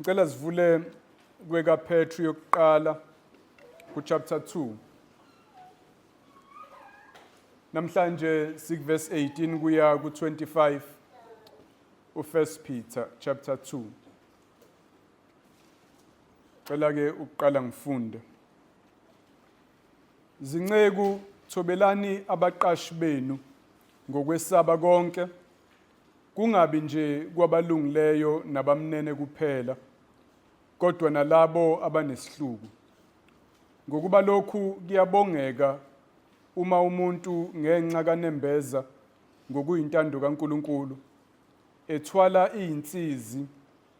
Ngicela sivule kwekaPetru yokuqala kuchapter 2. Namhlanje sikuverse 18 kuya ku25 uFirst Peter chapter 2. Cela ke ukuqala ngifunde. Zinceku thobelani abaqashi benu ngokwesaba konke kungabi nje kwabalungileyo nabamnene kuphela kodwa nalabo abanesihluku. Ngokuba lokhu kuyabongeka uma umuntu ngenxa kanembeza ngokuyintando kaNkulunkulu ethwala izinsizi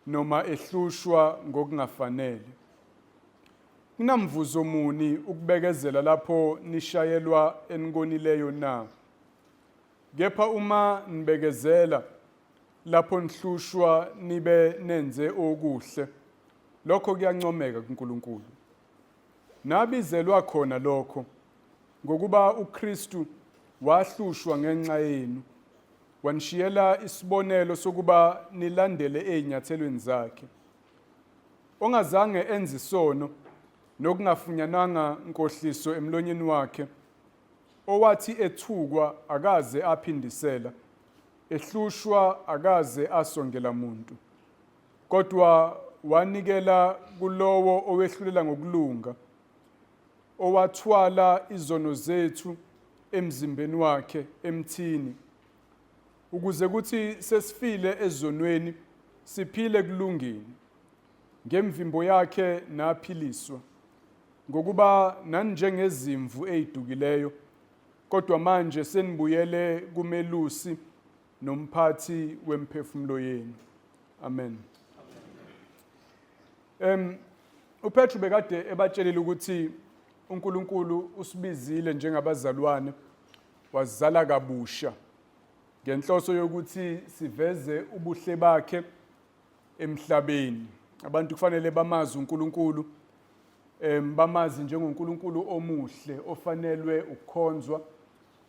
noma ehlushwa ngokungafanele. Kunamvuzo muni ukubekezela lapho nishayelwa enikonileyo na? Kepha uma nibekezela lapho nihlushwa nibe nenze okuhle, lokho kuyancomeka kuNkulunkulu. Nabizelwa khona lokho, ngokuba uKristu wahlushwa ngenxa yenu, wanishiyela isibonelo sokuba nilandele ezinyathelweni zakhe. Ongazange enze isono nokungafunyanwanga nkohliso emlonyeni wakhe, owathi ethukwa akaze aphindisela, ehlushwa akaze asongela muntu, kodwa wanikela kulowo owehlulela ngokulunga, owathwala izono zethu emzimbeni wakhe emthini, ukuze kuthi sesifile ezonweni siphile ekulungeni. Ngemvimbo yakhe naphiliswa. Ngokuba naninjengezimvu ezidukileyo, kodwa manje senibuyele kumelusi nomphathi wemphefumulo yenu. Amen. UPetru bekade ebatshelile ukuthi uNkulunkulu usibizile njengabazalwane wazala kabusha ngenhloso yokuthi siveze ubuhle bakhe emhlabeni. Abantu kufanele bamazi uNkulunkulu, bamazi njengoNkulunkulu omuhle ofanelwe ukukhonzwa,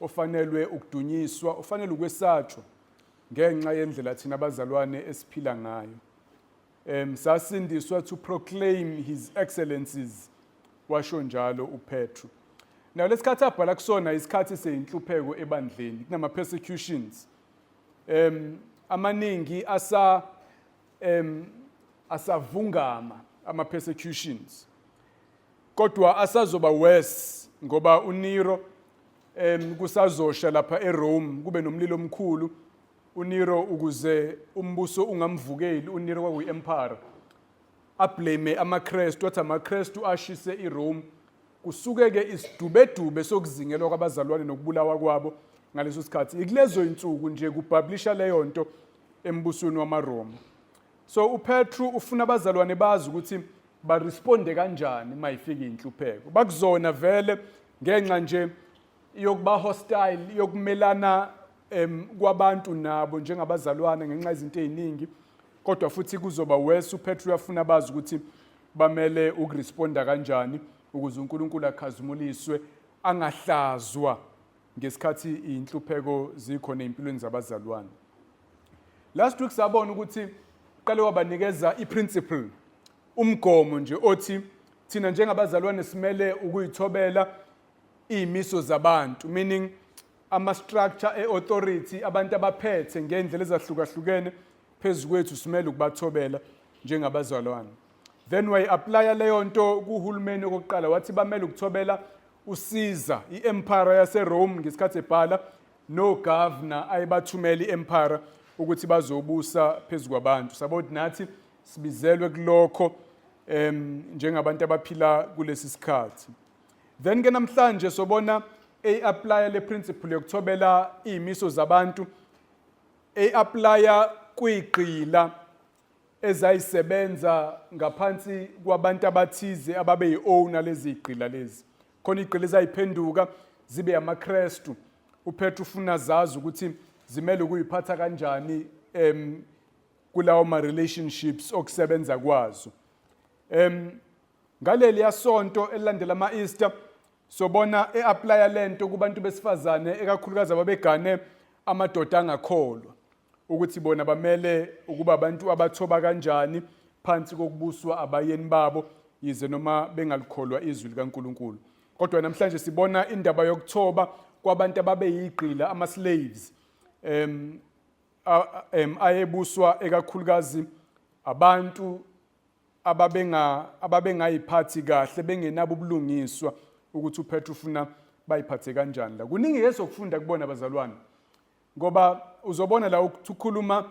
ofanelwe ukudunyiswa, ofanele ukwesatshwa ngenxa yendlela thina abazalwane esiphila ngayo. Sasindiswa to proclaim his excellencies, washo njalo uPetru. Now lesikhathi abhala kusona isikhathi seyinhlupheko ebandleni, kunama persecutions. Amaningi asa asavungama ama persecutions. Kodwa asazoba worse ngoba uNero kusazosha lapha eRome kube nomlilo omkhulu. uNero ukuze umbuso ungamvukeli, uNero kwakuyi-emperor, ablame amaKrestu, athi amaKrestu ashise iRome. Kusuke-ke isidubedube sokuzingelwa kwabazalwane nokubulawa kwabo ngaleso sikhathi. Ikulezo insuku nje kubhablisha leyo nto embusweni wamaRoma. So uPetru ufuna abazalwane bazi ukuthi baresponde kanjani uma ifika inhlupheko. Bakuzona vele ngenxa nje yokuba hostile, yokumelana kwabantu nabo njengabazalwane ngenxa yezinto eziningi, kodwa futhi kuzoba worse. uPetru uyafuna bazi ukuthi bamele ukuresponda kanjani ukuze uNkulunkulu akhazimuliswe, angahlazwa ngesikhathi inhlupheko zikhona empilweni zabazalwane. Last week sabona ukuthi qale wabanikeza iprinciple, umgomo nje othi thina njengabazalwane simele ukuyithobela izimiso zabantu, meaning ama-structure e-authority, abantu abaphethe ngendlela ezahlukahlukene phezu kwethu simele ukubathobela njengabazalwane. Then wayi-aplya leyo nto kuhulumeni okokuqala, wathi bamele ukuthobela uCaesar, i-empire yaseRome ngesikhathi ebhala, no-governor ayebathumela i-empire ukuthi bazobusa phezu kwabantu. Sabo ukuthi nathi sibizelwe kulokho njengabantu abaphila kulesi sikhathi. Then ke namhlanje sobona eyi-aplya le principle yokuthobela iy'miso zabantu, eyi-aplya kwigqila ezayisebenza ngaphansi kwabantu abathize ababeyi-owner lezi gqila lezi. Khona igqila ezayiphenduka zibe amaKrestu. uPetru ufuna zazi ukuthi zimele ukuyiphatha kanjani kulawo ma relationships okusebenza kwazo. Ngaleli yasonto elilandela ama-Easter sobona e-aplya lento kubantu besifazane, ekakhulukazi ababegane amadoda angakholwa, ukuthi bona bamele ukuba abantu abathoba kanjani phansi kokubuswa abayeni babo, yize noma bengalikholwa izwi likaNkulunkulu. Kodwa namhlanje sibona indaba yokuthoba kwabantu ababeyigqila, ama-slaves, ayebuswa ekakhulukazi abantu ababengayiphathi kahle, bengenabo ubulungiswa, ukuthi uPetru ufuna bayiphathe kanjani la. Kuningi ke sokufunda kubona, bazalwane, ngoba uzobona la ukuthi ukhuluma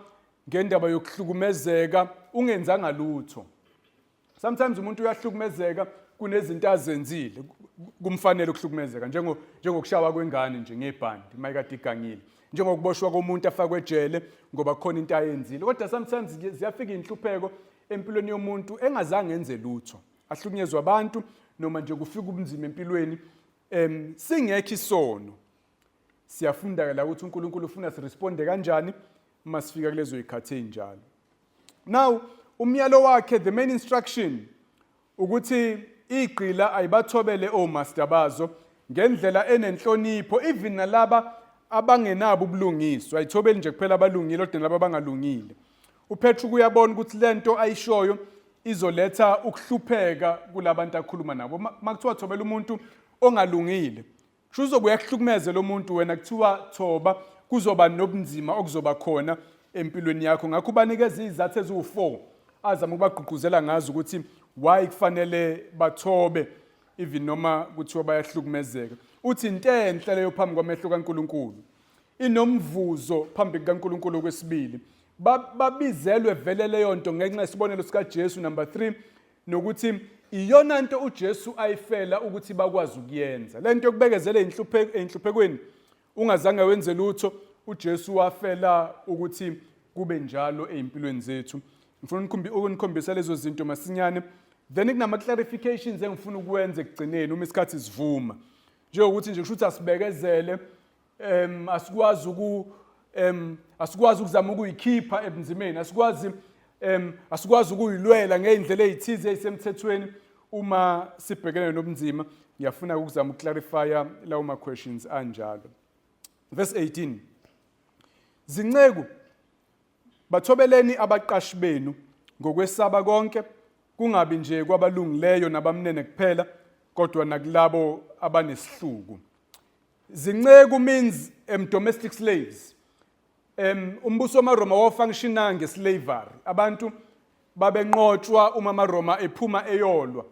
ngendaba yokuhlukumezeka ungenzanga lutho. Sometimes umuntu uyahlukumezeka kunezinto azenzile, kumfanele ukuhlukumezeka, njengokushawa kwengane nje ngebhandi mayikade igangile, njengokuboshwa komuntu afakwe ejele ngoba khona into ayenzile. Kodwa sometimes ziyafika inhlupheko empilweni yomuntu engazange enze lutho, ahlukunyezwa abantu noma nje kufika ubunzima empilweni singekho isono. Siyafunda ke la ukuthi uNkulunkulu ufuna siresponde kanjani uma sifika kulezo zikhathi ezinjalo. Now, umyalo wakhe, the main instruction, ukuthi igqila ayibathobele omaster bazo ngendlela enenhlonipho, even nalaba abangenabo ubulungiswa. Ayithobeli nje kuphela abalungile, kodwa nalaba abangalungile. UPetru kuyabona ukuthi lento ayishoyo izoletha ukuhlupheka kulabantu akhuluma nabo. Makuthiwa thobela umuntu ongalungile, kusho uzobuya kuhlukumeze lo muntu. Wena kuthiwa thoba, kuzoba nobunzima okuzoba khona empilweni yakho. Ngakho ubanikeza izizathu eziwu-4 azama ukubagqugquzela ngazo ukuthi why kufanele bathobe even noma kuthiwa bayahlukumezeka. Uthi into enhle leyo phambi kwamehlo kaNkulunkulu, inomvuzo phambi kukaNkulunkulu. Okwesibili, babizelwe vele leyo nto ngenxa yesibonelo sikaJesu, number 3, nokuthi iyona nto uJesu ayifela ukuthi bakwazi ukuyenza le nto yokubekezela ey'nhluphekweni ungazange wenze lutho. UJesu wafela ukuthi kube njalo ey'mpilweni zethu. Ngifuna ukunikhombisa lezo zinto masinyane, then kunama-clarifications engifuna ukuwenza ekugcineni uma isikhathi sivuma, njengokuthi nje kusho ukuthi asibekezele, asikwazi ukuzama ukuyikhipha ebunzimeni, asikwazi ukuyilwela ngey'ndlela ey'thize ey'semthethweni uma sibhekene nobunzima. Ngiyafuna ukuzama ukuclarifya lawo ma-questions anjalo. Verse 18: Zinceku, bathobeleni abaqashi benu ngokwesaba konke, kungabi nje kwabalungileyo nabamnene kuphela, kodwa nakulabo abanesihluku. Zinceku means domestic slaves. Umbuso wamaRoma wawufunctiona ngeslavery. Abantu babenqotshwa uma amaRoma ephuma eyolwa,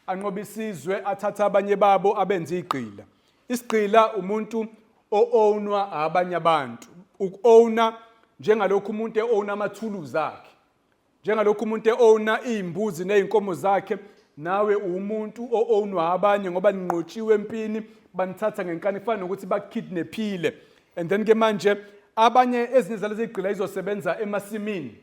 anqoba isizwe, athatha abanye babo abenze igqila. Isigqila umuntu o-ownwa abanye abantu. Uku-owna njengalokhu umuntu e-owna amathuluzi akhe, njengalokhu umuntu e-owna iy'mbuzi ney'nkomo zakhe, nawe umuntu o-ownwa abanye ngoba ninqotshiwe empini, banithatha ngenkani, kufana nokuthi bakukidnaphile. And then ke manje abanye, ezinye zalezi zigqila izosebenza emasimini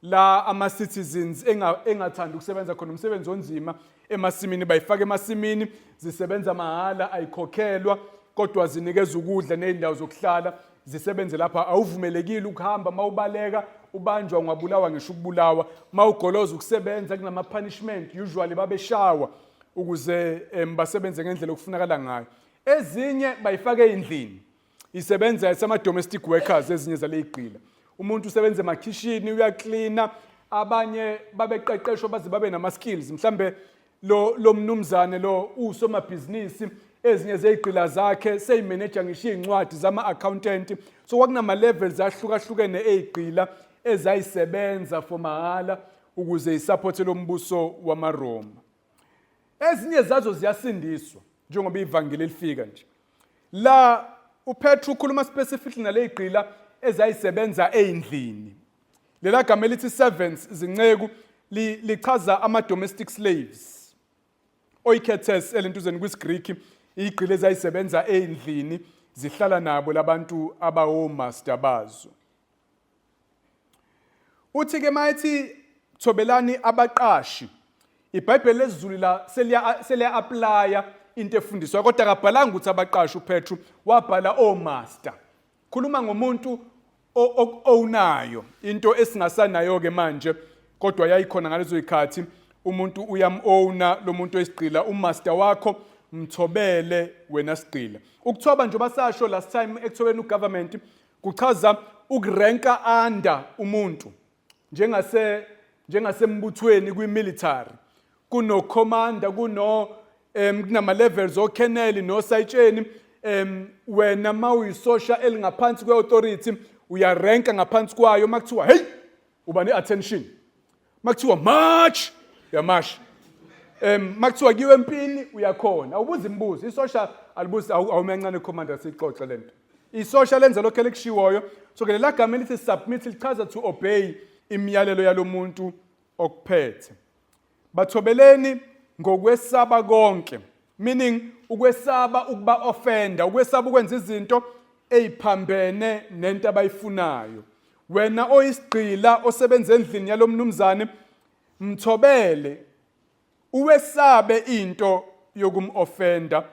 la ama-citizens engathandi ukusebenza khona umsebenzi onzima emasimini. Bayifaka emasimini, zisebenza mahhala, ayikhokhelwa, kodwa zinikeza ukudla ney'ndawo zokuhlala, zisebenze lapha. Awuvumelekile ukuhamba, mawubaleka ubanjwa, ungabulawa ngisho ukubulawa. Mawugoloza ukusebenza kunama-punishment, usually babeshawa ukuze basebenze ngendlela okufunakala ngayo. Ezinye bayifake ey'ndlini, isebenza sama-domestic workers. Ezinye zaley'gqila, umuntu usebenza emakhishini, uyaklina. Abanye babeqeqeshwa baze babe nama-skills, mhlambe lo mnumzane lo usomabhizinisi, ezinye zey'gqila zakhe seyimeneja ngisho iy'ncwadi zama-accountant. So kwakunama-levels ahlukahlukene ey'gqila ezayisebenza for mahhala ukuze isupporte lo mbuso wamaRoma. Ezinye zazo ziyasindiswa njengoba ivangeli lifika nje. La uPetru ukhuluma specifically naley'gqila ezayisebenza ey'ndlini. Lela gama elithi servants, zinceku, lichaza ama-domestic slaves, oiketes elentuzeni kwisiGriki, igqila ezayisebenza ey'ndlini, zihlala nabo labantu abawomaster bazo. Uthi ke mayethi thobelani abaqashi, iBhayibheli lesiZulu la seliya applya into efundiswa, kodwa akabhalanga ukuthi abaqashi uPetru, wabhala omaster. Khuluma ngomuntu ownayo into esingasanayo ke manje, kodwa yayikhona ngalezo zikhathi. Umuntu uyam-owna lo muntu oyisigqila, umaster wakho, mthobele wena sigqila. Ukuthoba, njengoba sasho last time ekuthobeni ugovernment, kuchaza ukurenka under umuntu, njengase Njengasembuthweni kwi-military kuno-commander, kuno kunama levels ocolonel nosayitsheni. Wena mawuyisosha elingaphansi kwe-authority, uyaranka ngaphansi kwayo. Makuthiwa hey, uba ne-attention. Makuthiwa march, uyamasha. Makuthiwa kuyiwe empini, uyakhona, awubuza imibuzo. Isosha alibuzi awumencane commander, sixoxe lento. Isosha lenza lokho elikushiwoyo. So ke lela gama elithi submit lichaza to obey imiyalelo yalomuntu okuphethe. Bathobeleni ngokwesaba konke, meaning ukwesaba ukuba offender, ukwesaba ukwenza izinto eziphambene nento abayifunayo. Wena oyisigqila osebenza endlini yalomnumzane, mthobele, uwesabe into yokumoffenda.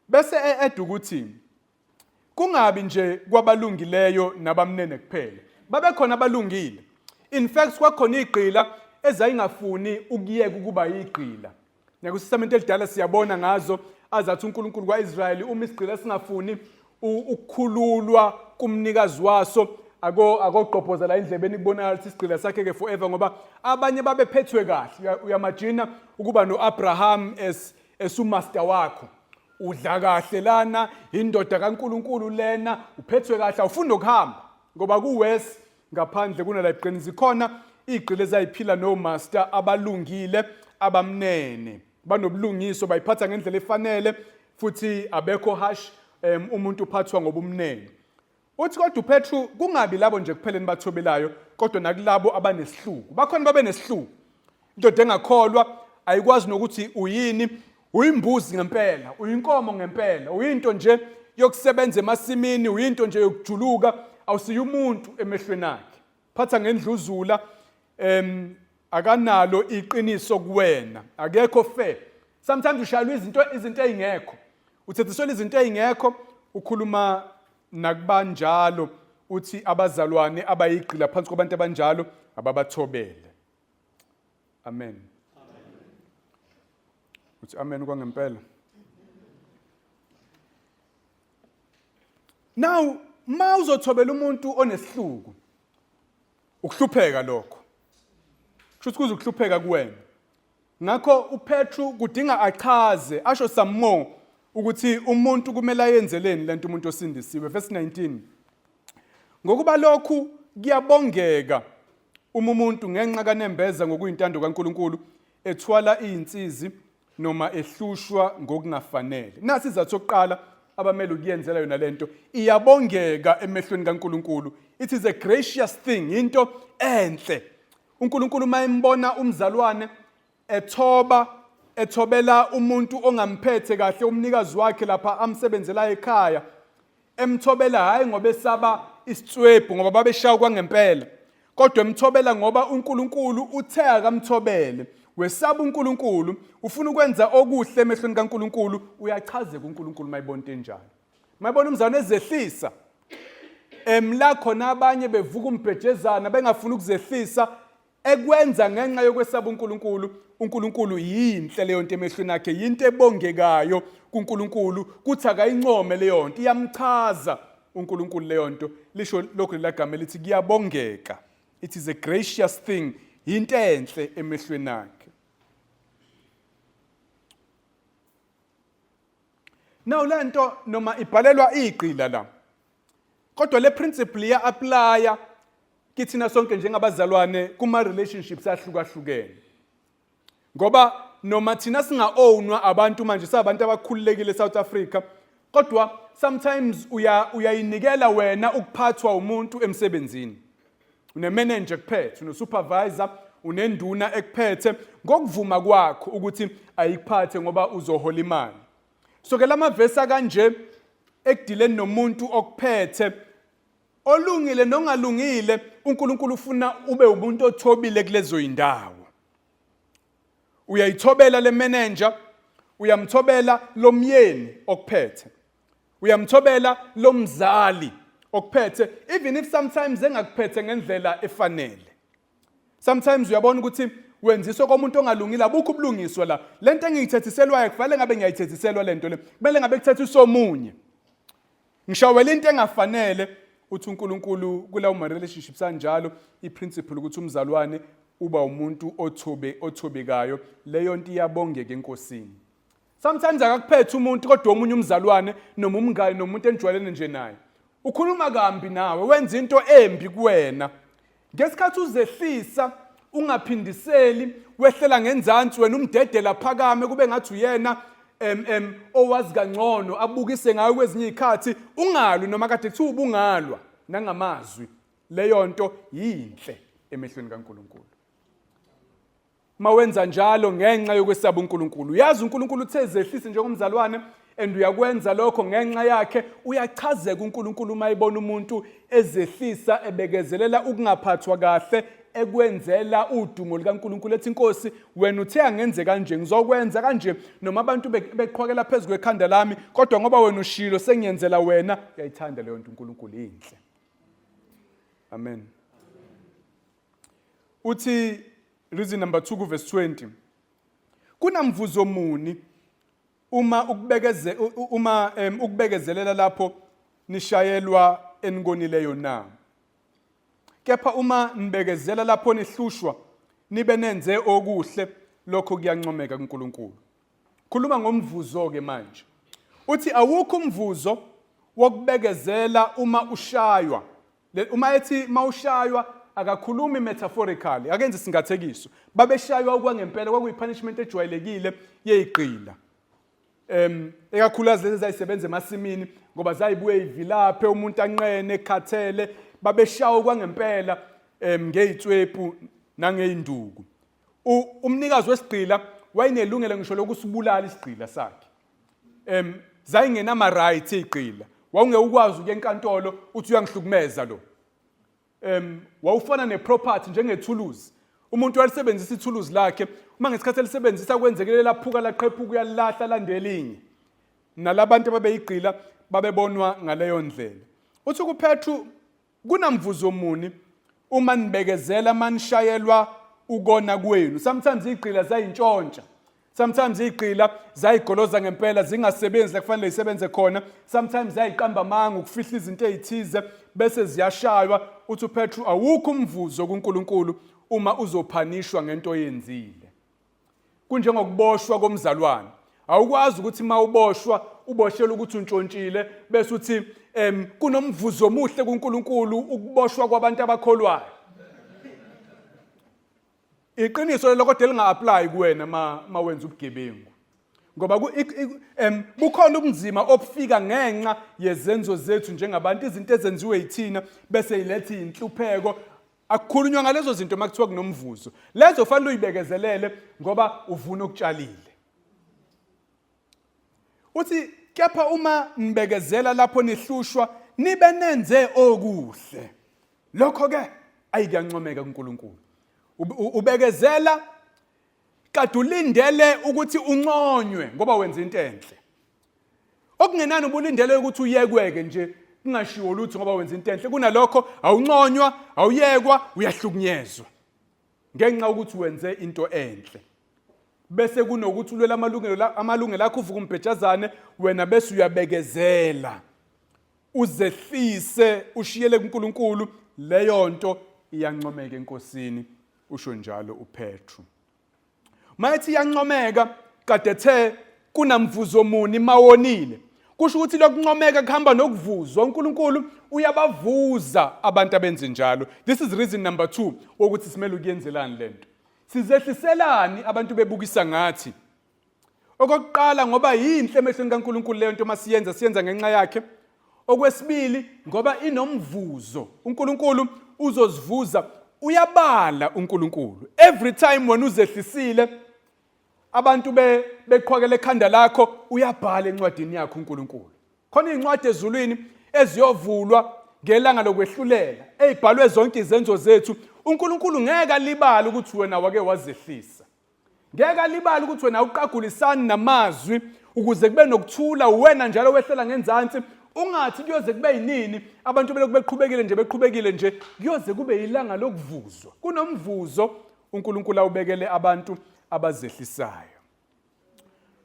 Bese e-add ukuthi kungabi nje kwabalungileyo nabamnene kuphela, babekhona abalungile. In fact, kwakhona igqila ezayingafuni ukuyeka ukuba yigqila. NakuSestamente elidala siyabona ngazo azathi uNkulunkulu kwaIsrayeli, uma isigqila singafuni ukukhululwa kumnikazi waso, akogqobhoza la endlebeni, kubonakala ukuthi isigqila sakhe ke forever, ngoba abanye babephethwe kahle. Uyamajina ukuba noAbraham as esumaster wakho, udla kahle lana, indoda kaNkuluNkulu lena, uphethwe kahle, awufuni nokuhamba ngoba kuwes ngaphandle kunala iqini. Zikhona igqile ezayiphila no master abalungile, abamnene, banobulungiswa, bayiphatha ngendlela efanele futhi abekho harsh. Umuntu uphathwa ngobumnene. Uthi kodwa uPetru, kungabi labo nje kuphela enibathobelayo, kodwa nakulabo abanesihluku. Bakhona babe nesihluku. Indoda engakholwa ayikwazi nokuthi uyini, uyimbuzi ngempela, uyinkomo ngempela, uyinto nje yokusebenza emasimini, uyinto nje yokujuluka, awusiye umuntu emehlweni akhe. Phatha ngendluzula, akanalo iqiniso kuwena, akekho fair. Sometimes ushayelwa izinto ezingekho. Uthethiselwa izinto ezingekho, ukhuluma nakubanjalo. Uthi abazalwane abayigqila phansi kwabantu abanjalo ababathobele. Amen. Uthi amen kwangempela. Now, ma uzothobela umuntu onesihluku, ukuhlupheka lokho. Kusho ukuthi kuze ukuhlupheka kuwena. Ngakho uPetru kudinga achaze, asho some more ukuthi umuntu kumele ayenzeleni lento, umuntu osindisiwe. Verse 19. Ngokuba lokhu kuyabongeka uma umuntu ngenxa kanembeza ngokuyintando kaNkuluNkulu ethwala izinsizi noma ehlushwa ngokungafanele. Nasi isizathu sokuqala abamele ukuyenzela yona lento: iyabongeka emehlweni kaNkuluNkulu. It is a gracious thing, into enhle. UNkulunkulu uma embona umzalwane ethoba, ethobela umuntu ongamphethe kahle, umnikazi wakhe lapha amsebenzela ekhaya, emthobela hayi ngoba esaba isitswebhu, ngoba babeshaya kwangempela, kodwa emthobela ngoba uNkulunkulu uthe akamthobele, wesaba uNkulunkulu, ufuna ukwenza okuhle emehlweni kaNkulunkulu, uyachazeka uNkulunkulu mayibona into enjalo, mayibona umzalwane ezehlisa emla khona abanye bevuka umbhejezana bengafuni ukuzehlisa, ekwenza ngenxa yokwesaba uNkulunkulu. UNkulunkulu yinhle leyo nto emehlweni akhe, yinto ebongekayo kuNkulunkulu, kuthi akayincome leyo nto, iyamchaza uNkulunkulu leyo nto. Lisho lokhu lela gama elithi kuyabongeka. It is a gracious thing, yinto enhle emehlweni akhe. Now, lento noma ibhalelwa igqila la, kodwa le principle iya applya kithina sonke njengabazalwane kuma relationships ahlukahlukene, ngoba noma thina singa-ownwa abantu manje, sabantu abakhululekile eSouth Africa, kodwa sometimes uyayinikela wena ukuphathwa umuntu emsebenzini. Unemanager ekuphethe, unosupervisor, unenduna ekuphethe ngokuvuma kwakho ukuthi ayikuphathe ngoba uzohola imali. So ke lamavesi akanje ekudileni nomuntu okuphethe, olungile nongalungile, uNkulunkulu ufuna ube umuntu othobile kulezo indawo. Uyayithobela le manager, uyamthobela lomyeni okuphethe, uyamthobela lomzali okuphethe, even if sometimes engakuphethe ngendlela efanele. Sometimes uyabona ukuthi wenziswa komuntu ongalungile, abukho ubulungiswa la, lento engiyithethiselwayo kufanele ngabe ngiyayithethiselwa, lento le kumele ngabe kuthethiswa omunye, ngishawela into engafanele. Uthi uNkulunkulu kulawo ma relationships anjalo, iprinciple ukuthi umzalwane Uba umuntu othobe othobekayo, leyo nto iyabongeka eNkosini. Sometimes akakuphethe umuntu kodwa omunye umzalwane noma umngane nomuntu enijwayelene nje naye. Ukhuluma kambi nawe, wenza into embi kuwena. Ngesikhathi uzehlisa ungaphindiseli, wehlela ngenzansi wena umdedela phakame kube ngathi uyena em em owazi kangcono abukise ngayo kwezinye izikhathi ungalwi noma kade kuthiwa ubungalwa nangamazwi. Leyo nto yinhle emehlweni kaNkulunkulu. Mawenza njalo ngenxa yokwesaba uNkulunkulu. Uyazi uNkulunkulu uthe zehlise njengomzalwane and uyakwenza lokho ngenxa yakhe. Uyachazeka uNkulunkulu uma ebona umuntu ezehlisa ebekezelela ukungaphathwa kahle ekwenzela udumo likaNkulunkulu ethi Nkosi wena uthe angenze kanje ngizokwenza kanje noma abantu beqhwakela phezu kwekhanda lami kodwa ngoba wena ushilo sengiyenzela wena. Uyayithanda leyo nto uNkulunkulu, inhle. Amen. Uthi reason number 2 kuverse 20. Kunamvuzo muni uma ukubekeze uma ukubekezelela lapho nishayelwa enikonileyo na? Kepha uma nibekezela lapho nihlushwa nibe nenze okuhle, lokho kuyancomeka kuNkulunkulu. Khuluma ngomvuzo ke manje. Uthi awukho umvuzo wokubekezela uma ushaywa. Uma ethi mawushaywa akakhulumi metaphorically, akenzi isingathekiso. Babeshaywa okwangempela, kwakuyi-punishment ejwayelekile yeyigqila. Ekakhulukazi lezi ezayisebenza emasimini ngoba zayibuye ivilaphe umuntu anqene ekhathele, babeshawa okwangempela ngey'tswepu nangey'nduku. Umnikazi wesigqila wayenelungelo ngisho lokusibulala isigqila sakhe. Zayingenama-rights iy'gqila, wawungeke ukwazi ukuya enkantolo uthi uyangihlukumeza lo. Wawufana neproperty njengethuluzi. Umuntu walisebenzisa ithuluzi lakhe, uma ngesikhathi elisebenzisa kwenzekile laphuka laqhephuka, uyalilahla lande elinye. Nalabantu ababeyigqila babebonwa ngaleyo ndlela. Uthi kuPetru, Kunamvuzo muni uma nibekezela manishayelwa ukona kwenu? Sometimes igqila zayintshontsha. Sometimes igqila zayigoloza ngempela zingasebenzi la kufanele zisebenze khona. Sometimes zayiqamba amanga ukufihla izinto ezithize bese ziyashaywa. Uthi uPetru awukho umvuzo kuNkulunkulu uma uzophanishwa ngento oyenzile. Kunjengokuboshwa komzalwane. Awukwazi ukuthi uma uboshwa uboshelwe ukuthi untshontshile bese uthi kunomvuzo omuhle kuNkulunkulu ukuboshwa kwabantu abakholwayo. Iqiniso lelo kodwa elinga-apply kuwena ma wenza ubugebengu. Ngoba bukhona ubunzima obufika ngenxa yezenzo zethu njengabantu, izinto ezenziwe yithina bese iletha inhlupheko. Akukhulunywa ngalezo zinto uma kuthiwa kunomvuzo. Lezo fanele uyibekezelele ngoba uvuna okutshalile. Uthi kepha uma nibekezela lapho nihlushwa nibe nenze okuhle. Lokho ke ayikuyancomeka kuNkulunkulu. Ubekezela kade ulindele ukuthi unconywe ngoba wenza into enhle. Okungenani ubulindele ukuthi uyekweke nje kungashiwo lutho ngoba wenza into enhle. Kunalokho awunconywa, awuyekwa, uyahlukunyezwa ngenxa yokuthi wenze into enhle. Bese kunokuthi ulwele amalungelo akho uvuka umbhejazane wena bese uyabekezela. Uzehlise ushiyele kuNkulunkulu, leyo nto iyancomeka eNkosini, usho njalo uPetru. Mayethi iyancomeka kade ethe kunamvuzo muni mawonile. Kusho ukuthi lokuncomeka kuhamba nokuvuzwa. uNkulunkulu uyabavuza abantu abenze njalo. This is reason number 2 wokuthi simele ukuyenzelani lento. Sizehliselani abantu bebukisa ngathi? Okokuqala ngoba yinhle emehlweni kaNkulunkulu leyo nto masiyenza, siyenza ngenxa yakhe. Okwesibili ngoba inomvuzo. uNkulunkulu uzozivuza, uyabala uNkulunkulu. Every time wena uzehlisile abantu beqhwakela ekhanda lakho, uyabhala encwadini yakhe uNkulunkulu. Khona izincwadi ezulwini eziyovulwa ngelanga lokwehlulela, ezibhalwe zonke izenzo zethu. uNkulunkulu ngeke alibale ukuthi wena wake wazehlisa. Ngeke alibale ukuthi wena awuqagulisani namazwi ukuze kube nokuthula, wena njalo wehlela ngenzansi. Ungathi kuyoze kube yinini abantu belokhu beqhubekile nje, beqhubekile nje, kuyoze kube ilanga lokuvuzwa. Kunomvuzo uNkulunkulu awubekele abantu abazehlisayo.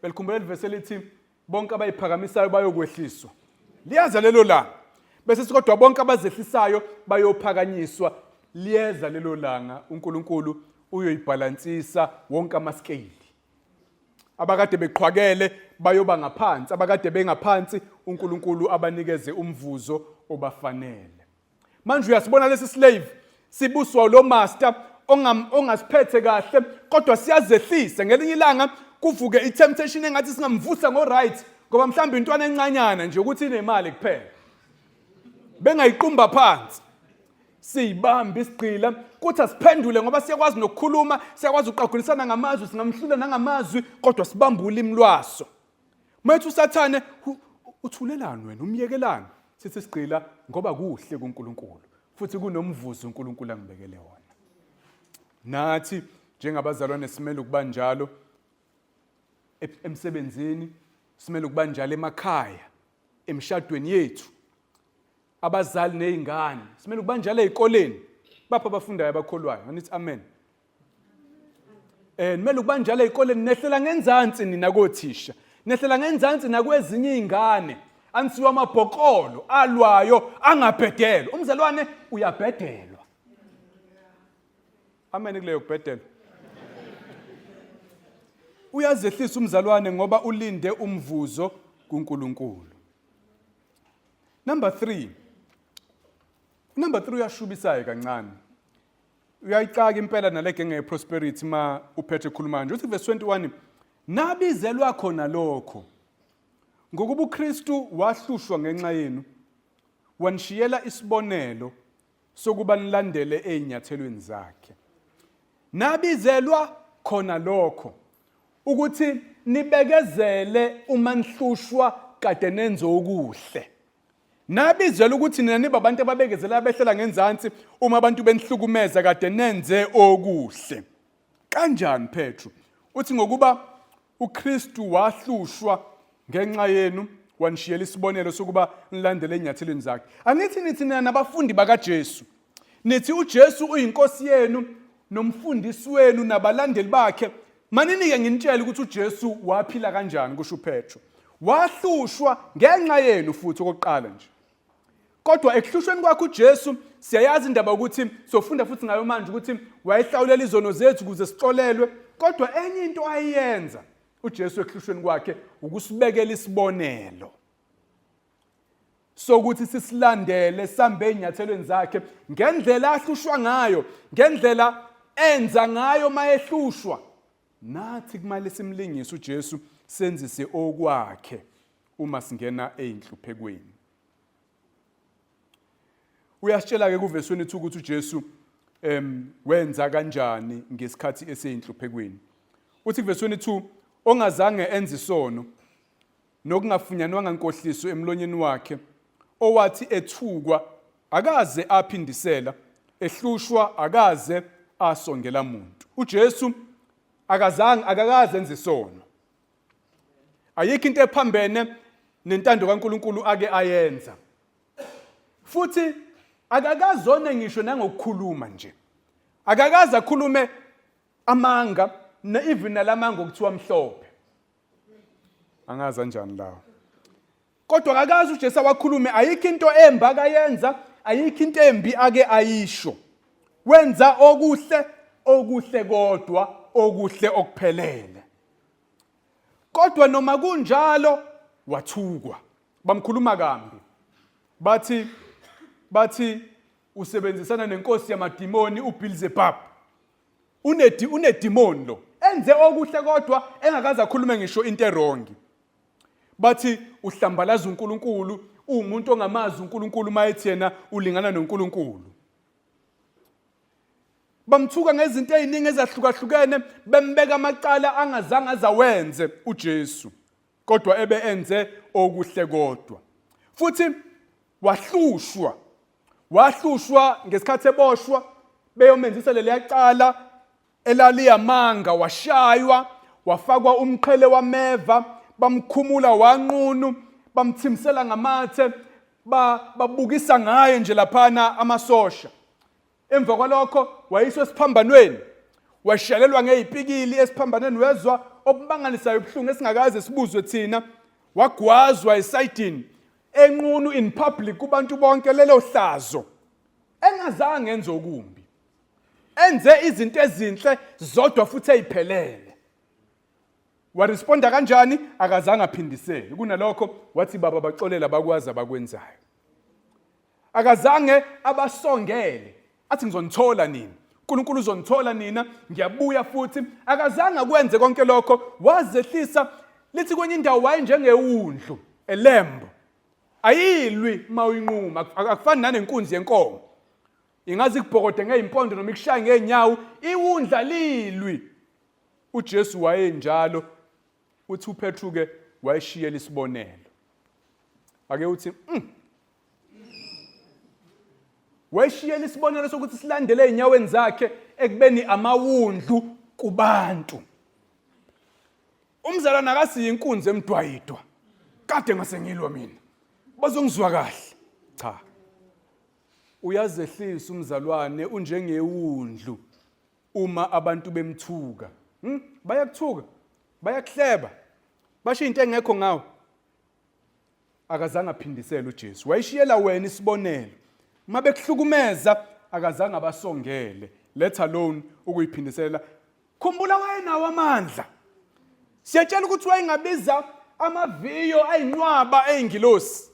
Belikhumbula livesi elithi bonke abayiphakamisayo bayokwehliswa. Liyaza lelo langa. Bese sikodwa bonke abazehlisayo bayophakanyiswa. Liyeza lelo langa uNkulunkulu uyoyibhalansisa wonke amaskeli. Abakade beqhwakele bayoba ngaphansi, abakade bengaphansi uNkulunkulu abanikeze umvuzo obafanele. Manje uyasibona lesi slave sibuswa lo master ongasiphethe kahle kodwa siyazehlisa. Ngelinye ilanga kuvuke i-temptation engathi singamvusa ngo-right ngoba mhlawumbe intwana encanyana nje ukuthi inemali kuphela bengayiqumba phansi. Siyibambe isigqila kuthi asiphendule ngoba siyakwazi nokukhuluma, siyakwazi ukuqagulisana ngamazwi, singamhlula nangamazwi, kodwa sibambe ulimi lwaso. Mayethi uSathane uthulelani wena, umyekelani? Sithi sigqila ngoba kuhle kuNkulunkulu futhi kunomvuzo uNkulunkulu angibekele wona. Nathi njengabazalwane simele ukuba njalo emsebenzini, simele ukuba njalo emakhaya, emshadweni yethu, abazali nezingane, simele ukuba njalo ezikoleni. Bapha abafundayo abakholwayo, anithi amen. Nimele ukuba njalo ezikoleni, nehlela ngenzansi nina kothisha, nehlela ngenzansi nakwezinye izingane. Anisiwa amabhokolo alwayo angabhedelwa. Umzalwane uyabhedelwa. Amen kuleyo kubhedelwa. Uyazehlisa umzalwane ngoba ulinde umvuzo kuNkulunkulu. Number 3. Number 3 uyashubisayo kancane. Uyayicaka impela nale genge yeprosperity ma uPetro ekhuluma nje. Uthi verse 21, nabizelwa khona lokho. Ngokuba uKristu wahlushwa ngenxa yenu, wanishiyela isibonelo sokuba nilandele ezinyathelweni zakhe. Nabizelwa khona lokho ukuthi nibekezele uma nihlushwa kade nenze okuhle. Nabizelwa ukuthi nina nibe abantu ababekezela abehlela ngenzansi uma abantu benihlukumeza kade nenze okuhle. Kanjani Petru? Uthi ngokuba uKristu wahlushwa ngenxa yenu wanishiyela isibonelo sokuba nilandele ezinyathelweni zakhe. Angithi nithi nina nabafundi bakaJesu. Nithi uJesu uyinkosi yenu nomfundisi wenu nabalandeli bakhe. Maninike nginitshele ukuthi uJesu waphila kanjani, kusho uPetru. Wahlushwa ngenxa yenu futhi okokuqala nje. Kodwa ekuhlushweni kwakhe uJesu siyayazi indaba ukuthi sofunda futhi ngayo manje ukuthi wayehlawulela izono zethu ukuze sixolelwe. Kodwa enye into ayenza uJesu ekuhlushweni kwakhe ukusibekela isibonelo sokuthi sisilandele sambe ezinyathelweni zakhe ngendlela ahlushwa ngayo, ngendlela enza ngayo mayehlushwa. Nathi kumele simlingise uJesu, senzise okwakhe uma singena ezinhluphekweni. Uyasitshela ke kuvesi 22 ukuthi uJesu wenza kanjani ngesikhathi eseyinhluphekweni. Uthi kuvesi 22, ongazange enze isono nokungafunyanwanga nkohliso emlonyeni wakhe, owathi ethukwa akaze aphindisela, ehlushwa akaze asongela muntu. uJesu akazange akakaze enze isono. Ayikho into ephambene nentando kaNkuluNkulu ake ayenza. Futhi akakazone ngisho nangokukhuluma nje. Akakaze akhulume amanga, na even nalamanga okuthiwa mhlophe. Angazi kanjani lawo. Kodwa akakaze uJesu awakhulume, ayikho into embi akayenza, ayikho into embi ake ayisho. Wenza okuhle, okuhle kodwa, okuhle okuphelele. Kodwa noma kunjalo wathukwa. Bamkhuluma kambi. Bathi usebenzisana nenkosi yamadimoni uBeelzebub. Unedimoni lo. Enze okuhle kodwa engakaze akhulume ngisho into erongi. Bathi uhlambalaza uNkulunkulu, uwumuntu ongamazi uNkulunkulu mayethi yena ulingana noNkulunkulu. Bamthuka ngezinto eziningi ezahlukahlukene, bembeka amacala angazange azawenze uJesu, kodwa ebe enze okuhle kodwa. Futhi wahlushwa. Wahlushwa ngesikhathi eboshwa, beyomenzisa leliya cala elaliyamanga, washaywa, wafakwa umqhele wameva, bamkhumula wanqunu, bamthimisela ngamathe, babukisa ngaye nje laphana amasosha. Emva kwalokho wayiswa esiphambanweni, washelelwa ngezipikili esiphambanweni, wezwa obumangalisayo ubuhlungu esingakaze sibuzwe thina, wagwazwa esayidini enqunu in public kubantu bonke, lelo hlazo, engazange enze okumbi. Enze izinto ezinhle zodwa futhi eziphelele. Waresponda kanjani? Akazange aphindisele. Kunalokho wathi baba baxolela bakwazi abakwenzayo. Akazange abasongele. Athi ngizonithola nina. uNkulunkulu uzonithola nina, ngiyabuya futhi. Akazange akwenze konke lokho, wazehlisa lithi kwenye indawo wayenjengewundlu, a lamb. Ayilwi uma uyinquma, akufani nanenkunzi yenkomo. Ingaze ikubhokode ngey'mpondo noma ikushaye ngey'nyawo, iwundla lilwi. UJesu wayenjalo, uthi uPetru ke wayeshiyela isibonelo. Ake uthi Wayeshiyela isibonelo sokuthi silandele ezinyaweni zakhe ekubeni amawundlu kubantu. Umzalwane akasiyi inkunzi emdwayidwa. Kade ngase ngilwa mina. Bazongizwa kahle. Cha. Uyazehlisa umzalwane unjengewundlu uma abantu bemthuka. Bayakuthuka. Bayakuhleba. Basho into engekho ngawe. Akazange aphindisele uJesu. Wayishiyela wena isibonelo. Uma bekuhlukumeza akazange abasongele, let alone ukuyiphindisela. Khumbula wayenawo amandla. Siyatshela ukuthi wayengabiza amaviyo ayinqwaba eyingilosi.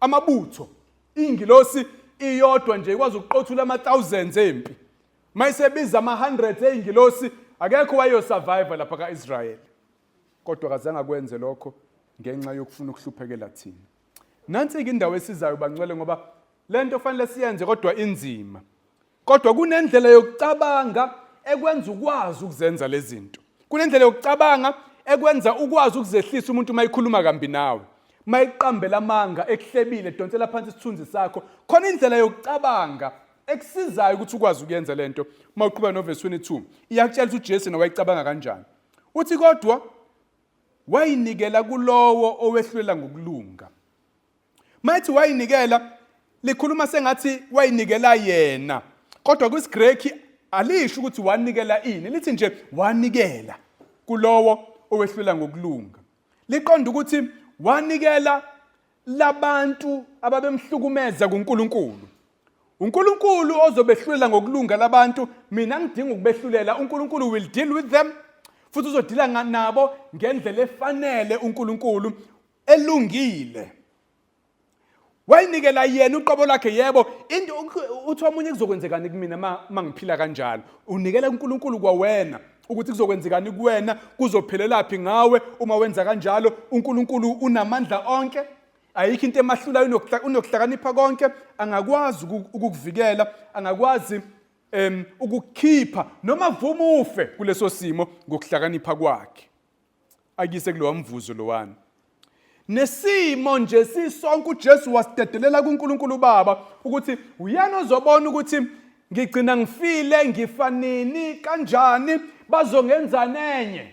Amabutho. Ingilosi iyodwa nje ikwazi ukuqothula ama-thousands empi. Mayisebiza ama-hundreds eyingilosi akekho wayeyosurvive lapha ka-Israyeli. Kodwa akazange akwenze lokho ngenxa yokufuna ukuhluphekela thina. Nansi-ke indawo esizayo bangcwele ngoba le nto fanele siyenze kodwa inzima. Kodwa kunendlela yokucabanga ekwenza ukwazi ukuzenza lezi zinto. Kunendlela yokucabanga ekwenza ukwazi ukuzehlisa umuntu uma ekhuluma kambi nawe. Uma eqambela amanga, ekuhlebile, edonsela phansi isithunzi sakho. Khona indlela yokucabanga ekusizayo ukuthi ukwazi ukuyenza lento. Uma uqhubeka novesi 22, iyakutshela ukuthi uJesu yena wayecabanga kanjani. Uthi kodwa wayinikela kulowo owehlulela ngokulunga. Mayethi wayinikela likhuluma sengathi wayinikela yena. Kodwa kwisiGreki alisho ukuthi wanikela ini, lithi nje wanikela kulowo owehlulela ngokulunga. Liqonda ukuthi wanikela labantu ababemhlukumeza kuNkulunkulu. uNkulunkulu ozobehlulela ngokulunga labantu, mina ngidinga ukubehlulela. uNkulunkulu will deal with them futhi uzodila nabo ngendlela efanele uNkulunkulu elungile. Wayinikela yena uqobo lwakhe yebo into uthi omunye kuzokwenzekani kumina uma ngiphila kanjalo unikela kuNkulunkulu kwawena ukuthi kuzokwenzekani kuwena kuzophelelaphi ngawe uma wenza kanjalo uNkulunkulu unamandla onke ayikho into emahlulayo unokuhlakanipha konke angakwazi ukukuvikela angakwazi ukukhipha noma vuma ufe kuleso simo ngokuhlakanipha kwakhe akuyise kulowa mvuzo lowani nesimo nje sisonke uJesu wasidedelela kuNkulunkulu uBaba ukuthi uyena ozobona ukuthi ngigcina ngifile ngifa nini kanjani bazongenzani enye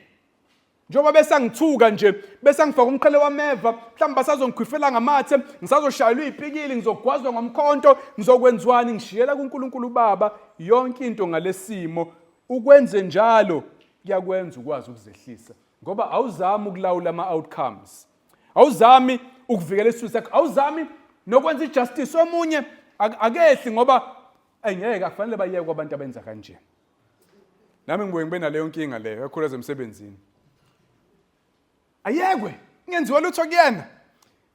njengoba besangithuka nje besangifaka umqhele wameva mhlawumbe basazongikhwifela ngamathe ngisazoshayelwa iy'pikili ngizogwazwa ngomkhonto ngizokwenziwani ngishiyela kuNkulunkulu uBaba yonke into ngalesimo ukwenze njalo kuyakwenza ukwazi ukuzehlisa ngoba awuzami ukulawula ama-outcomes awuzami ukuvikela isizwe sakho awuzami nokwenza ijustice omunye akehli ngoba ayingeke akufanele bayekwe abantu abenza kanje nami ngibuye ngibe naleyo nkinga leyo kakhulu ezemsebenzini ayekwe kungenziwa lutho kuyena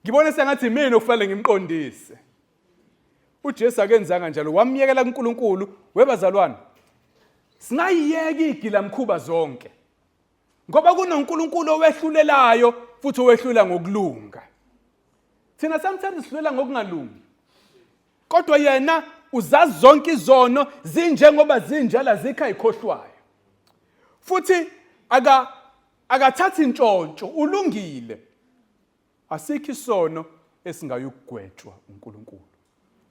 ngibone sengathi mina okufanele ngimqondise uJesu akenzanga njalo wamyekela kuNkulunkulu webazalwane singayiyeka igilamkhuba zonke ngoba kunoNkulunkulu owehlulelayo futhi owehlula ngokulunga thina sometimes sihlulela ngokungalungi kodwa yena uzazi zonke izono zinjengoba zinjalo azikho ayikhohlwayo futhi aka akathathi intshontsho ulungile Asikho isono esingayukugwetshwa uNkulunkulu.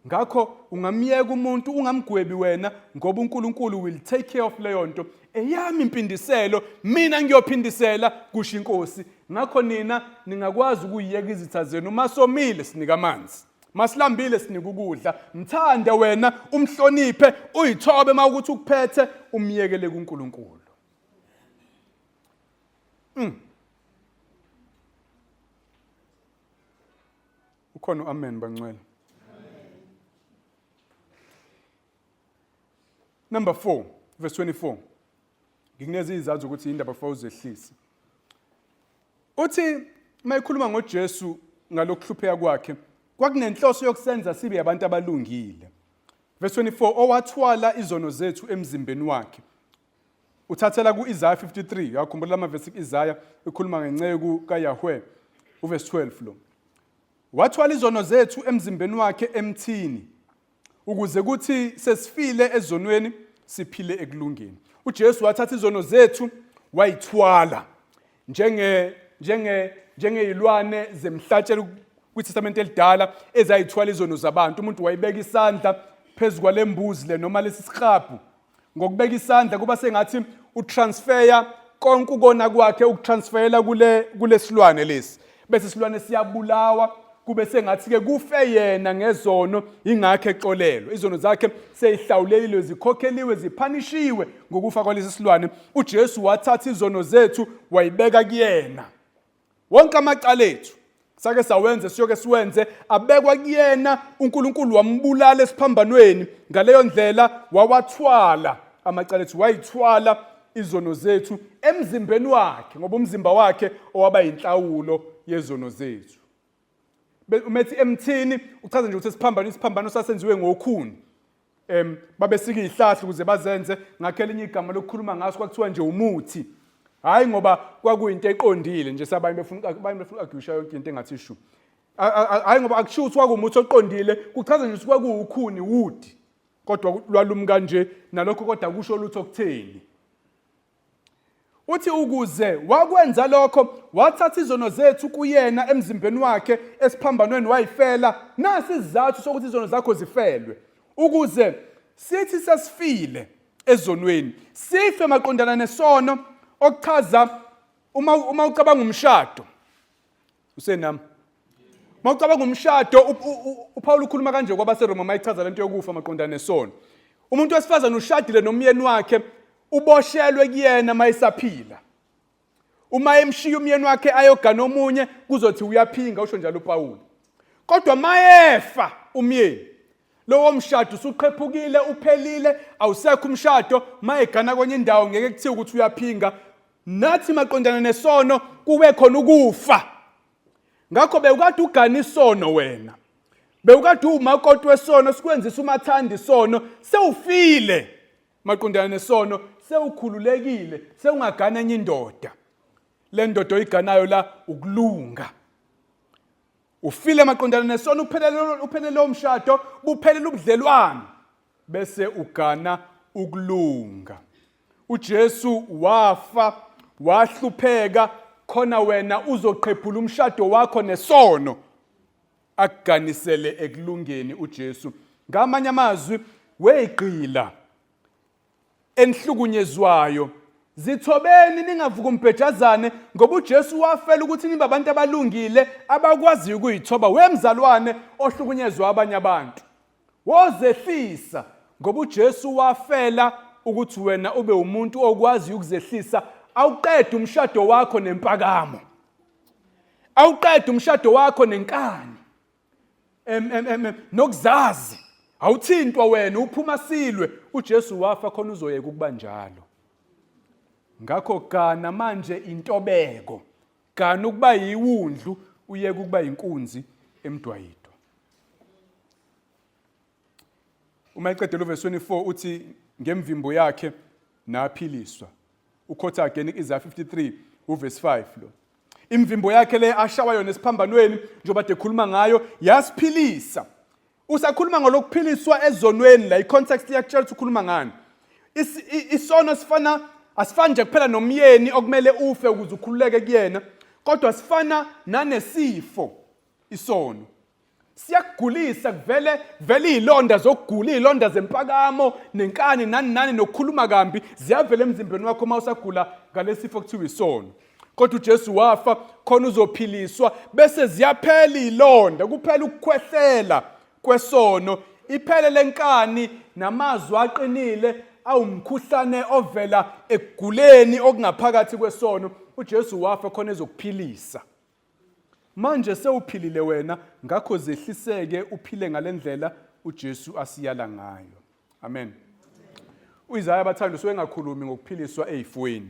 Ngakho ungamyeka umuntu ungamgwebi wena ngoba uNkulunkulu will take care of leyo nto. Eyami impindiselo mina ngiyophindisela kusho inkosi. Ngakho nina ningakwazi ukuyiyeka izitha zenu masomile sinika amanzi. Masilambile sinika ukudla. Mthande wena umhloniphe uyithobe mawukuthi ukuphethe umyekele kuNkulunkulu. Ukhona uamen bangcwele. Number 4, verse 24. Ngikuneza izathu ukuthi indaba kufanele uzehlise. Uthi mayikhuluma ngoJesu ngalokuhlupheka kwakhe, kwakunenhloso yokusenza sibe abantu abalungile. Verse 24, owathwala izono zethu emzimbeni wakhe. Uthathela ku-Isaya 53, uyakhumbula lamavesi ku-Isaya ekhuluma ngenceku kaYahweh, uverse 12 lo. Wathwala izono zethu emzimbeni wakhe emthini ukuze kuthi sesifile ezonweni siphile ekulungeni. UJesu wathatha izono zethu wayithwala njenge njenge njengezilwane zemhlatshelo kwiTestamente elidala ezayithwala izono zabantu. Umuntu wayibeka isandla phezu kwalembuzi le noma lesi siklabhu. Ngokubeka isandla kuba sengathi utransferya konke ukona kwakhe ukutransferela kule kulesilwane lesi. Bese isilwane siyabulawa kube sengathi ke kufe yena ngezono, ingakho exolelwe. Izono zakhe seyihlawuleliwe, zikhokheliwe, ziphanishiwe ngokufa kwalesi silwane. UJesu wathatha izono zethu wayibeka kuyena. Wonke amacala ethu sake sawenze siyoke siwenze abekwa kuyena. uNkulunkulu wambulala esiphambanweni, ngaleyo ndlela wawathwala amacala ethu, wayithwala izono zethu emzimbeni wakhe, ngoba umzimba wakhe owaba yinhlawulo yezono zethu. Umethi emthini uchaza nje ukuthi isiphambano, isiphambano sasenziwe ngokhuni. Babesika izihlahla ukuze bazenze, ngakho elinye igama lokukhuluma ngaso kwakuthiwa nje umuthi. Hayi ngoba kwakuyinto eqondile nje, sabanye befuna abanye befuna uku-argusha yonke into engathi shu. Hayi ngoba akushiwo ukuthi kwakuwumuthi oqondile, kuchaza nje ukuthi kwakuwukhuni, wood. Kodwa lwalumi kanje nalokho, kodwa kusho lutho kutheni. Uthi ukuze wakwenza lokho, wathatha izono zethu kuyena emzimbeni wakhe esiphambanweni wayifela. Nasi isizathu sokuthi izono zakho zifelwe, ukuze sithi sesifile ezonweni sife maqondana nesono. Okuchaza uma ucabanga umshado, usenami uma ucabanga umshado, uPaul ukhuluma kanje kwabaseRoma mayichaza lento yokufa maqondana nesono. Umuntu wesifazane ushadile nomyeni wakhe, uboshelwe kuyena mayisaphila. Uma emshiya umyeni wakhe ayogana omunye, kuzothi uyaphinga, usho njalo uPaul. Kodwa mayefa umyeni, lowo mshado usuqhephukile, uphelile, awusekho umshado. Mayegana kwenye indawo ngeke kuthiwe ukuthi uyaphinga. Nathi maqondana nesono kube khona ukufa. Ngakho bewukade ugana isono wena, bewukade uwumakoti wesono, sikwenzisa umathanda isono, sewufile maqondana nesono, sewukhululekile, sewungagana enye indoda. Le ndoda oyiganayo la ukulunga. Ufile maqondana nesono, uphelele, uphelele umshado, buphelele ubudlelwano, bese ugana ukulunga. uJesu wafa, wahlupheka khona wena uzoqhephula umshado wakho nesono, akuganisele ekulungeni uJesu. Ngamanye amazwi, weyigqila enihlukunyezwayo, zithobeni, ningavuka umbhejazane, ngoba uJesu wafela ukuthi nibe abantu abalungile abakwaziyo ukuyithoba. Wemzalwane ohlukunyezwa abanye abantu, wozehlisa, ngoba uJesu wafela ukuthi wena ube umuntu okwaziyo ukuzehlisa. Awuqede umshado wakho nempakamo, awuqede umshado wakho nenkani nokuzazi. Awuthintwa wena, uphuma silwe. uJesu wafa khona uzoyeka ukuba njalo. Ngakho gana manje intobeko, gana ukuba yiwundlu, uyeke ukuba inkunzi emdwayidwa. Uma eqedela uverse 24 uthi ngemvimbo yakhe naphiliswa. Ukhotha again Isaiah 53 uverse 5 lo. Imvimbo yakhe le ashawa yona esiphambanweni, njengoba de khuluma ngayo, yasiphilisa. Usakhuluma ngolokuphiliswa ezonweni la, icontext iyakutshela ukuthi ukhuluma ngani. Isono sifana, asifani nje kuphela nomyeni okumele ufe ukuze ukhululeke kuyena, kodwa sifana nanesifo. Isono siyakugulisa, kuvele vele izilonda zokugula, izilonda zempakamo nenkani nani nani nokukhuluma kambi ziyavela emzimbeni wakho uma usagula ngalesifo kuthiwa isono. Kodwa uJesu wafa khona uzophiliswa, bese ziyaphela izilonda, kuphela ukukhwehlela kwesono, iphele lenkani namazwi aqinile awumkhuhlane ovela ekuguleni okungaphakathi kwesono. uJesu wafa khona ezokuphilisa. Manje sewuphilile wena, ngakho zehliseke uphile ngalendlela uJesu asiyala ngayo. Amen. UIsaya bathanda usuke engakhulumi ngokuphiliswa ezifweni.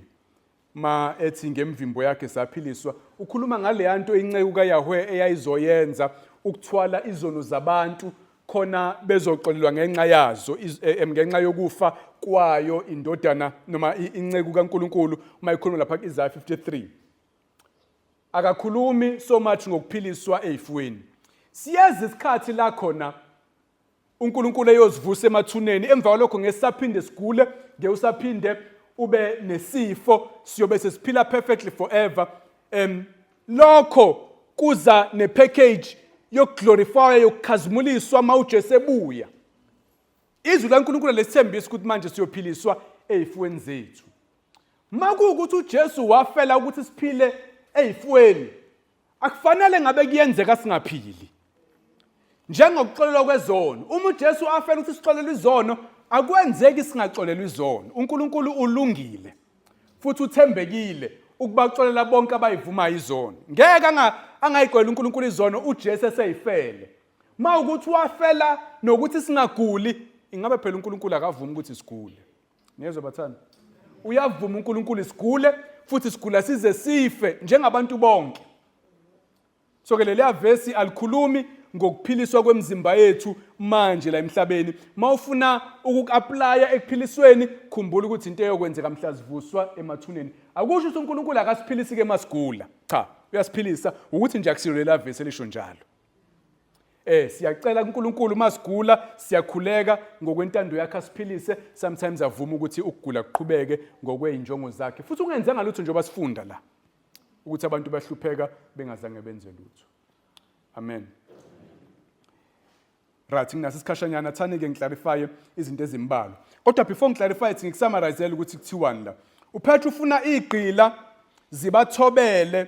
Ma ethi ngemvimbo yakhe saphiliswa, ukhuluma ngaleya nto inceku kaYahweh eyayizoyenza ukuthwala izono zabantu khona bezoxolelwa ngenxa yazo ngenxa yokufa kwayo indodana noma inceku kaNkuluNkulu uma ikhuluma lapha ku-Isaya 53. Akakhulumi so much ngokuphiliswa ezifweni. Siyeza isikhathi la khona uNkulunkulu eyozivusa emathuneni emva kwalokho ngeke sisaphinde sigule ngeke usaphinde ube nesifo siyobe sesiphila perfectly forever lokho kuza nepackage yokuglorify yokukhazimuliswa uma uJesu ebuya. Izwi laNkulunkulu lesithembisa ukuthi manje siyophiliswa ezifweni zethu. Makuwukuthi uJesu wafela ukuthi siphile ezifweni, akufanele ngabe kuyenzeka singaphili. Njengokuxolelwa kwezono, uma uJesu afela ukuthi sixolelwe izono, akwenzeki singaxolelwa izono. uNkulunkulu ulungile futhi uthembekile ukubaxolela bonke abayivumayo izono. Ngeke angayixolela uNkulunkulu izono uJesu eseyifele. Uma ukuthi wafela nokuthi singaguli, ingabe phela uNkulunkulu akavumi ukuthi sigule. Niyezwa bathanda? Uyavuma uNkulunkulu sigule futhi sigula size sife njengabantu bonke. So ke leliya vesi alikhulumi ngokuphiliswa kwemizimba yethu manje la emhlabeni. Mawufuna ukuku-aplaya ekuphilisweni, khumbula ukuthi into eyokwenzeka mhla sivuswa emathuneni. Akusho ukuthi uNkulunkulu akasiphilisi ke masigula. Cha, uyasiphilisa ukuthi nje akusilo lela vesi elisho njalo. Siyacela kuNkulunkulu masigula, siyakhuleka ngokwentando yakhe asiphilise, sometimes avuma ukuthi ukugula kuqhubeke ngokweyinjongo zakhe. Futhi ungenzanga lutho njengoba sifunda la ukuthi abantu bahlupheka bengazange benze lutho. Amen. Right, nginaso isikhashanyana thani ke ngiclarify izinto ezimbalwa. Kodwa before ngiclarify ithi ngikusummarize ukuthi kuthiwani la. UPetru ufuna igqila zibathobele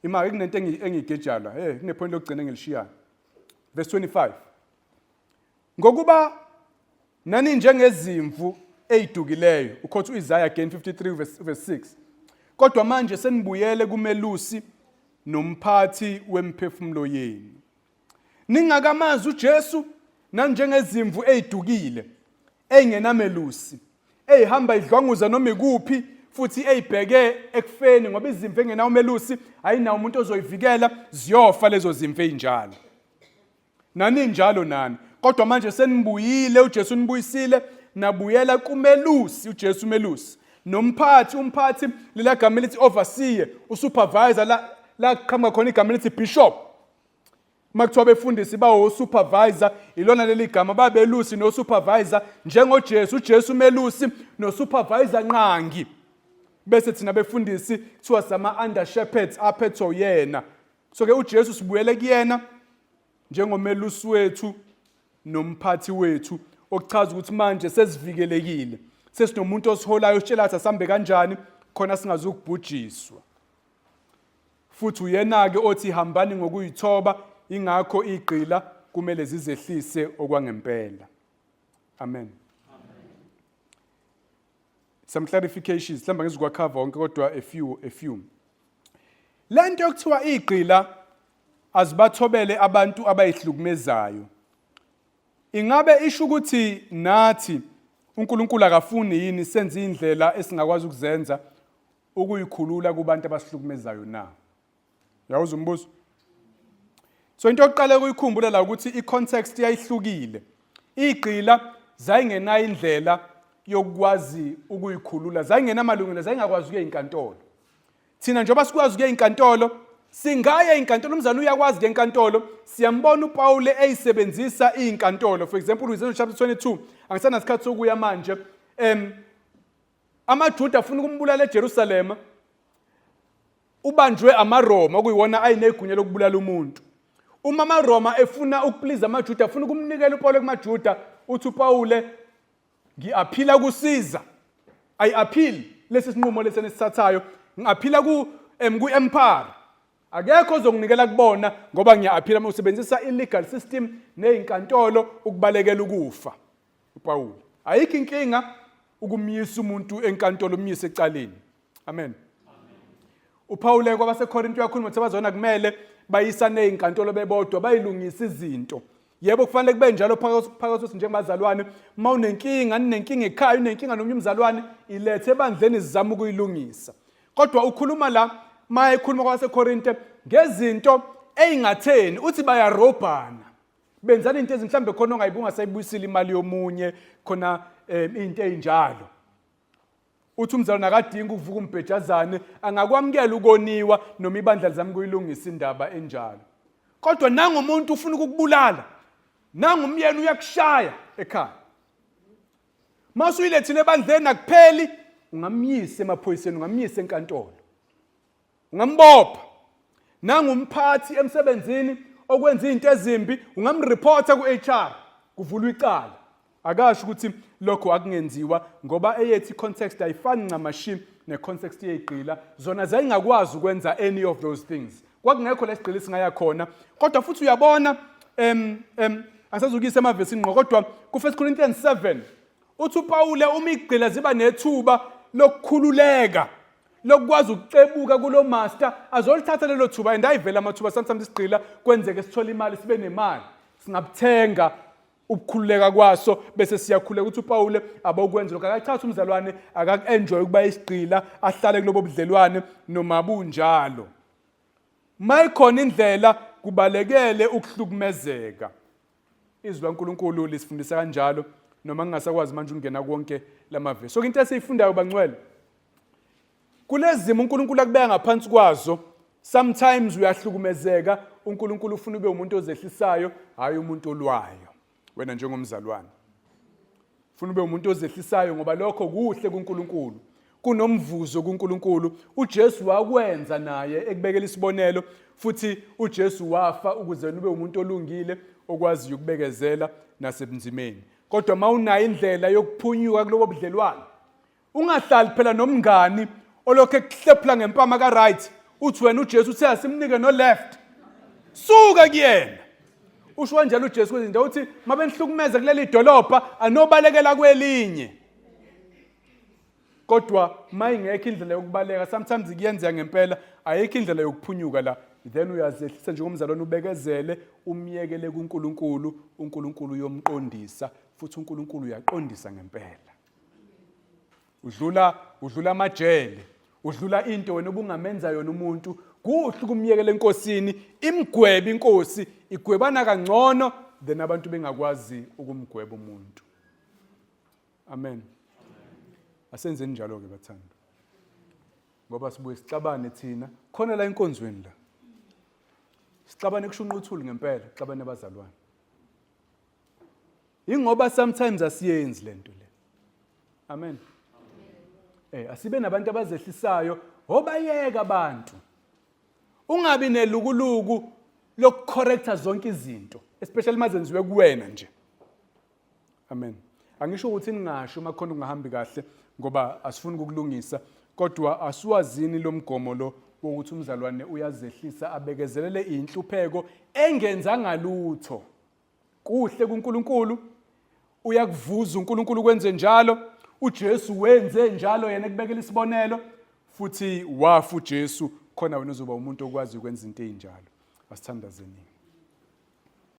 imali kunento engiyigejala. Hey, kunepoint lokugcina engilishiyayo. Verse 25. Ngokuba nani njengezimvu ezidukileyo, ukhotha uIsaiah again 53 verse 6. Kodwa manje senibuyele kumelusi nomphathi wemphefumulo yenu. Ningakamazi uJesu nanjengezimvu ezidukile engenamelusi eyihamba idlwanguza noma ikuphi futhi eyibheke ekufeni ngoba izimvu engenawo umelusi ayinawo umuntu ozoyivikela ziyofa lezo zimvu ezinjalo. Naninjalo nani. Kodwa manje senibuyile uJesu unibuyisile nabuyela kumelusi uJesu umelusi nomphathi umphathi lela gama elithi overseer usupervisor la la qhamuka khona igama elithi bishop. Uma kuthiwa befundisi bawo supervisor ilona leli gama babelusi no supervisor njengoJesu uJesu umelusi no supervisor nqangi. Bese thina befundisi kuthiwa sama under shepherds aphethwe uyena. So ke uJesu sibuyele kuyena njengomelusi wethu nomphathi wethu okuchaza ukuthi manje sesivikelekile sesinomuntu osiholayo ositshela ukuthi asambe kanjani khona singazukubhujiswa. Futhi uyena-ke othi hambani ngokuyithoba ingakho igqila kumele zizehlise okwangempela. Amen. Some clarifications mhlawumbe ngizokuwakhava wonke kodwa a few. Lento yokuthiwa igqila azibathobele abantu abayihlukumezayo. Ingabe isho ukuthi nathi uNkulunkulu akafuni yini senze indlela esingakwazi ukuzenza ukuyikhulula kubantu abasihlukumezayo na? Yawuza umbuzo. So into yokuqala ukuyikhumbula la ukuthi i-context yayihlukile. Igqila zayingenayo indlela yokukwazi ukuyikhulula, zayingenamalungelo, zayingakwazi ukuya enkantolo. Thina njengoba sikwazi ukuya enkantolo, singaya enkantolo, umzali uyakwazi ke enkantolo, siyambona uPaul eyisebenzisa izinkantolo. For example, Izenzo chapter 22, angisanasikhathi sokuya manje. AmaJuda afuna ukumbulala eJerusalema. Ubanjwe amaRoma okuyiwona ayinegunya lokubulala umuntu. Uma amaRoma efuna ukuplease amaJuda, afuna ukumnikela uPaul kumaJuda, uthi uPaul ngiaphila kuSiza. I appeal lesi sinqumo lesi enisithathayo, ngiaphila ku ku-empire. Akekho ozokunikela kubona ngoba ngiya-aphila. Uma usebenzisa i-legal system nezinkantolo ukubalekela ukufa. uPaul ayikho inkinga ukumyisa umuntu enkantolo umyise ecaleni. Amen. uPaul kwabaseKorinto uyakhuluma ukuthi abazona kumele bayisane ezinkantolo bebodwa bayilungise izinto. Yebo, kufanele kube njalo phakathi kwethu njengabazalwane. Uma unenkinga, ninenkinga ekhaya, unenkinga nomunye umzalwane, ilethe ebandleni sizame ukuyilungisa. Kodwa ukhuluma la, uma ekhuluma kwabaseKorinte ngezinto ey'ngatheni, uthi bayarobhana. Benzani into ezi mhlawumbe khona ongayibunga sayibuyisile imali yomunye khona into ey'njalo. Uthi umzalwane akadingi ukuvuka umbhejazane, angakwamukela ukoniwa noma ibandla lizama ukuyilungisa indaba enjalo. Kodwa nangumuntu ufuna ukukubulala, nangumyeni uyakushaya ekhaya. Mase uyilethile ebandleni akupheli, ungamyisa emaphoyiseni, ungamyisa enkantolo. Ungambopha. Nangumphathi emsebenzini okwenza izinto ezimbi, ungamreporta ku-HR, kuvulwa icala. Akasho ukuthi lokho akungenziwa ngoba eyethi context ayifani ncamashi ne-context yey'gqila. Zona zayingakwazi ukwenza any of those things. Kwakungekho la isigqila singaya khona. Kodwa futhi uyabona angisazukuyisa emavesini ngqo, kodwa ku-1 Corinthians 7 uthi uPawule uma igqila ziba nethuba lokukhululeka, lokwazi ukucebuka kulo master, azolithatha lelo thuba. And ayivela amathuba sometimes isigqila kwenzeke sithole imali, sibe nemali, singabuthenga ukukhululeka kwaso bese siyakhuleka. Ukuthi uPawule abokwenza lokho, akachatha umzalwane akaku-enjoy ukuba isigqila, ahlale kulobo budlelwane noma bunjalo. Mayikhona indlela kubalekele ukuhlukumezeka. Izwi laNkulunkulu lisifundisa kanjalo, noma ngingasakwazi manje ukungena konke lamavesi. So into esiyifundayo bangcwele, kulezimo uNkulunkulu akubeka ngaphansi kwazo, sometimes uyahlukumezeka. uNkulunkulu ufuna ube umuntu ozehlisayo, hayi umuntu olwayo. Wena njengomzalwane ufuna ube umuntu ozehlisayo, ngoba lokho kuhle kuNkulunkulu, kunomvuzo kuNkulunkulu. uJesu wakwenza naye ekubekela isibonelo, futhi uJesu wafa ukuze ube umuntu olungile okwaziyo ukubekezela nasebunzimeni. Kodwa mawunayo indlela yokuphunyuka kulobo budlelwane, ungahlali phela nomngani olokhu ekuhlephula ngempama ka right, uthi wena uJesu uthe asimnike no left. Suka kuyena. Usho kanjalo uJesu kwezinto indawo, uthi mabenihlukumeza kuleli dolobha anobalekela kwelinye. Kodwa mayingekho indlela yokubaleka, sometimes kuyenzeka ngempela ayikho indlela yokuphunyuka la, then uyazehlisa njengomzalwane, ubekezele, umyekele kuNkulunkulu, uNkulunkulu uyomqondisa, futhi uNkulunkulu uyaqondisa ngempela. Udlula amajele, udlula into wena obungamenza yona umuntu. Kuhle ukumyekela enkosini, imgwebe inkosi, igwebana kangcono than abantu bengakwazi ukumgweba umuntu. Amen. Asenzeni njalo ke bathando, ngoba sibuye sixabane thina khona la enkonzweni, la sixabane kushunqa uthuli ngempela, xabane abazalwane, ingoba sometimes asiyenzi lento le. Amen. Asibe nabantu abazehlisayo, obayeka abantu. Ungabi nelukuluku lokucorrecta zonke izinto, especially mazenziwe kuwena nje. Amen. Angisho ukuthi ningasho uma khona ungahambi kahle, ngoba asifuni ukukulungisa, kodwa asiwazini lo mgomo lo wokuthi umzalwane uyazehlisa abekezelele inhlupheko engenzanga lutho. Kuhle kuNkulunkulu, uyakuvuza uNkulunkulu kwenze njalo. uJesu wenze njalo yena ekubekela isibonelo, futhi wafa uJesu khona wena uzoba umuntu okwazi ukwenza into ezinjalo. Asithandazeni.